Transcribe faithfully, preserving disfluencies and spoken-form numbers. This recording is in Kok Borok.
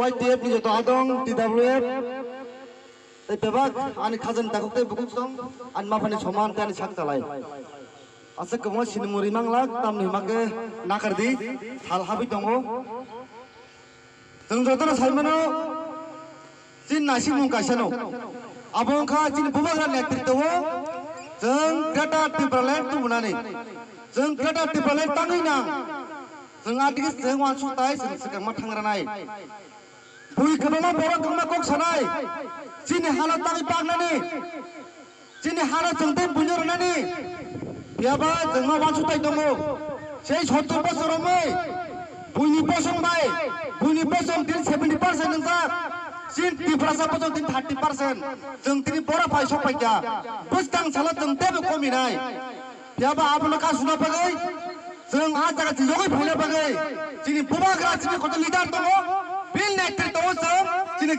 Y T F ni joto adong, T W F, tei bebak ani khajani takhuk tei bukhuk song, ani maphani soman tei ani sak chalai. Aswk kwbangma sinimung ri manglak, tamni hwnba khe nakardi, sal habwi tongo. Chwng jotono sai mano, chini naisikmung kaisano. Abo wngkha chini bubagra netritwo chwng Greater Tipraland tubunani. Chwng Greater Tipraland tangwi nang. Chwng adigi chwng uansuk tai chwng swkangma thangranai. Bui kwbangma borok kwbangma kok sanai. Chini hano tangwi paknani. Chini hano chwng tei buino rwnani. Phiyaba chwngno uansuk tai tongo. Sei sottor bosor romwi buini bosong bai, buini bosong din seventy percent wngjak. Chini Tiprasa bosong din thirty percent. Chwng tini bora phai sok paikha. Bwskang salo chwng teibo kominai. Phiyaba abono kasuna bagwi, chwng a jaga chiyogwi phaina bagwi, chini bubagra chini kotor leader tongo, bini netritwo chwng chini